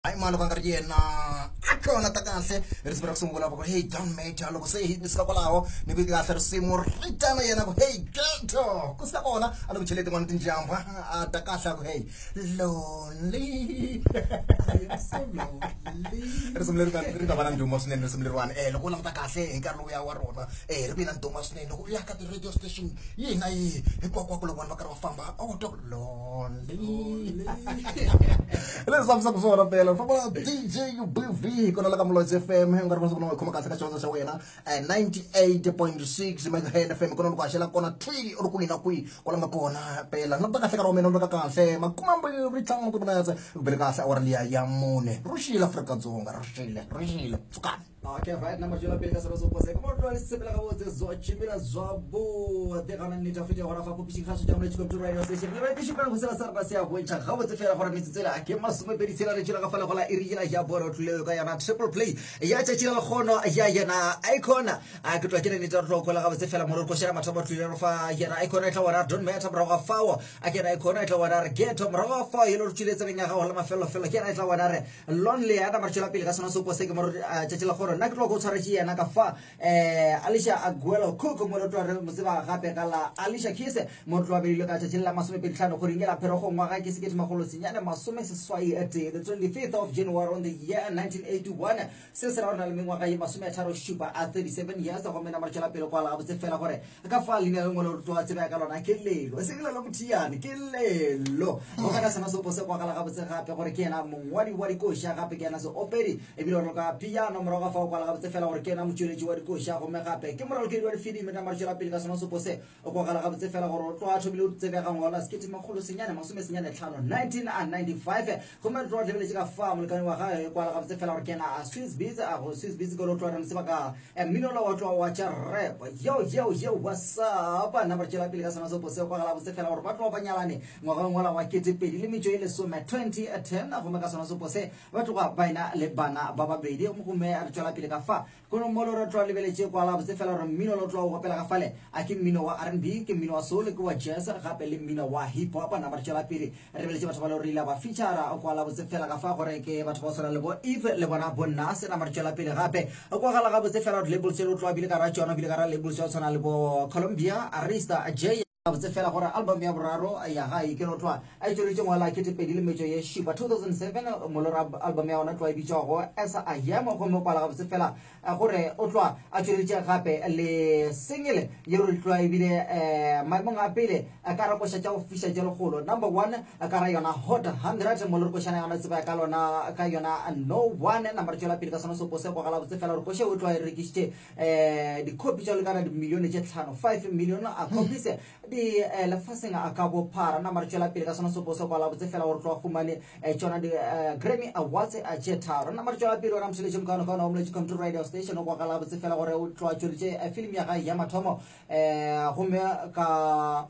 Hayi mani loko a nga ri yena a tona ta kahle risimu ra ku sungula va ku hey don't matter loko se ni suka kwalaho ni ku kahle risimu ri tana yena ku hey ghetto ku suka kona a ni ku chele tin'wana tinjambwa a ta kahle a ku hey lonely risimu leri ri nga va na ndhuma swinene risimu leriwani um loko u languta kahle hi nkarhi lowuya wa rona um ri vi na ndhuma swinene loko u ya ka ti-radio station yihi na yihi hinkwakwako loko vanhu va karhi va famba a wu twa ku lonely leswi fambisaka swona phela famba dj ubv kona la ka Molozi FM u nga ri masiku na khoma kahle ka xivandza xa wena 98.6 eh, megahen fm kona loko haxela kona twi u ri kwihi na kwihi kwala nga kona phela na ta kahle ka ra mina u ka kahle makumambirhi ntlhanu timinetse ku bele kahle awara liya ya mune ri xile Afrika-Dzonga ri xile ri xile pfukani Okay, right number tšwela pele ka selo sopose ka mo tlwa sepela ga botse zwa tšhimela zwa bo de gana nnete fete gona fa kopišing ga sotša moletši computer radio station le ke šupana go sela sa rena se ya bontšha ga botse fela gore metsotso ela ke masomepedi tshela re tšela ka fale gola iri yela ya boro tlile ka yona triple play ya tšatši la lekgono ya yena icon a ke tloa ke re nnete re tlo kwela ga botse fela mo re košela mathomo tlile re fa yena icon e tla wona don't matter morago ga fao a ke yena icon e tla wona re ghetto morago ga fao yelo re tšwile tsebeng ya gago la mafelelo-felo ke yena e tla wona re Lonely a taba re tšwela pele ka sona seopo se ke mo tšatši la gore nna ke tloga ko tshwaretše yena ka fa um Alicia Aguero Cook mo re tloga re mo tseba gape ka la Alicia Keys mo re tloga bedile ka tšatši la masomepedi tlhano kgweding la pherogo ngwaga ke sekete magolo senyane masome seswai a tee the 25th of January on the year 1981 se se ra gore na le mengwaga ye masome a tharo šupa a 37 years gomme nama re tšwela pele kwala gabotse fela gore ka fa leina lengwe le tloga tsebea ka lona ke lelo e seng lelo mothiane ke lelo go kana sena seopo se kwagala gabotse gape gore ke yena mongwadi wa dikoša gape ke yena seopedi ebile o roka piano morago ga fa o kwala gabotse fela gore ke yena motšweletši wa dikoša gomme gape ke moralokedi wa difilimi nama re tšwela pele ka sona seopo se o kwagala gabotse fela gore o tloga thomile o tsebega ngwaga sekete makgolo senyane masome senyane tlhano 1995 gomme re tloga lebeletše ka fa molekane wa gage e kwala gabotse fela gore ke yena a Swizz Beatz a go Swizz Beatz ke lo tloga re mo tseba ka eh, mmino la wa tloga wa tša rap yo yo yo what's up nna ba re tšwela pele ka sona seopo se kwagala gabotse fela gore ba tloga ba nyalane ngwageng wola wa 2021 2010 gomme ka sona seopo se ba tloga ba ena le bana ba babedi gomme re tšwela pele ka fa Kono molo re tloa lebeletše kwala botse fela gore mmino lo tloa o opela ka fale a ke mmino wa R&B ke mmino wa soul ke wa jazz gape le mmino wa hip hop na ba re tšwela pele re lebeletše batho ba le gore ile ba feature kwala botse fela ka fa gore ke batho ba tshwana le bo Eve le bona bo Nas na ba re tšwela pele gape kwagala ga botse fela gore labels tse lo tloa bile ka ra tšona bile ka ra labels tsa tshwana le bo Columbia Arista J botse fela gore album ya boraro ya gae ke no tloa a e tšweleditše ngwaga la ketepedi le metšo ye šupa 2007 molora album ya ona tloa e bitšwago as I Am gomme o kwala gabotse fela eh, gore o tloa a tšweleditše gape le single ye re tloa ebile eh, maemong a pele eh, ka rakoša tša go fiša tše lekgolo number one ka ra yona hot 100 molore košana yona tseba ka lona ka yona no one number tšwela pele ka sona seopo se kwagala botse fela gore koše o tloa e rekišitše eh dikhopi tša lekana dimilione tše tlhano 5 million a copies di eh, lefaseng a ka bophara nama re tšwela pele ka sona seopo se kwala botse fela gore tloa humane eh, tšona di eh, Grammy Awards a tše tharo nama re tšwela pele ona motheletše mokaone kaone wa moletše computer radio station o kwagala botse fela gore o tloa tšweletše eh, film ya gae ya mathomo eh gomme ka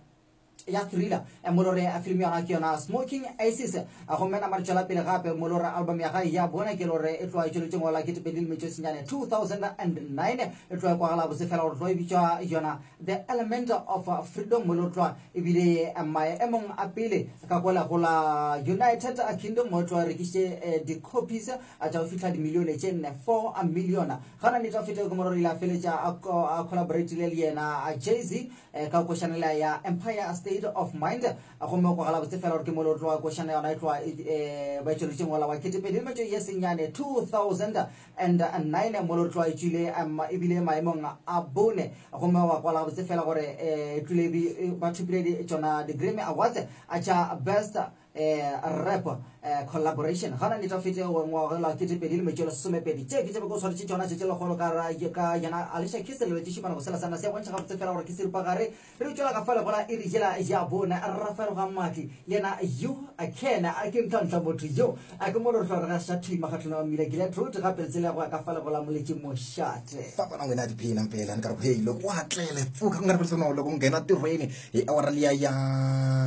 ya thriller eh, mo lore eh, film yona ke yona smoking aces eh, gomme nama re tšwela pele gape mo lore album ya gae ya bona ke lore e tloa e tšweletše ngwala ketepedi le metšo senyane 2009 e tloa e kwagala botse fela gore tloa e bitšwa yona the element of freedom mo lore tloa ebile maemong a pele ka kwela go la united kingdom mo tloa rekišitše di-copies tša go fihla dimilione tše nne 4 million gana nete fete ke mo lore ile a feletša a collaboratile le yena jay-z Eh, ka košanela ya Empire State of Mind gomme o kwagala botse fela gore ke molo o tloga košana yona e tloga eh, ba e tšweleditše ngwala wa ketepedi le metšo ye senyane 2009 molo tloga e tšwile ebile maemong a bone gomme wa kwala botse fela gore eh, e tlile ba thopile tšona di-Grammy Awards a tša best eh, rap eh, collaboration gana ne tša fete ngwagela ketepedi le metšo lesomepedi tše ke tše beko tshwanetše tšona tše tše lekgolo ka ra ka yena Alicia Keys le letše šupana go sela sana se a bontšha gabotse fela gore ke seripagare re tšwela ka fale gola e re jela ya bona Rafael ga Matli le yena you can a ke ntlhantlha motho yo a ke mo re tlo re ga ša thwi magatlhong wa mmila Gilead Road gape le tsela ya go ya ka fale gola moletše mošate famba na n'wina tiphina mpela ni karhi ku hey loko wa hatlele pfuka ku nga ri ku loko u nghena ntirhweni hi awara liya ya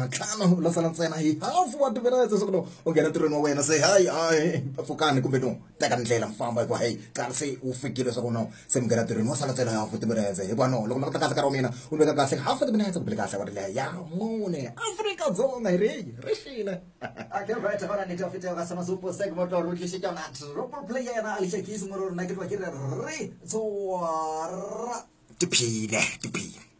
ntlhanu lo sala ntsena hi half Half wa timinetse swa ku no u nghena ntirhweni wa wena se hayi hayi pfukani kumbe no teka ndlela mi famba hikuva heyi nkarhi se wu fikile leswaku no se mi nghena ntirhweni wa sala ntsena half timinetse hikuva no loko languta kahle nkarhi wa mina wu ni veka kahle half timinetse ku bile kahle wa leya ya mune Afrika-Dzonga hi ri ri xile. Okay, right, gona nnete ya feta ka sama sopo se ke motlo re tlišetša yona triple play ya yena Alicia Keys mo re rena ke tloga ke re re tshwara Tiphine tiphine.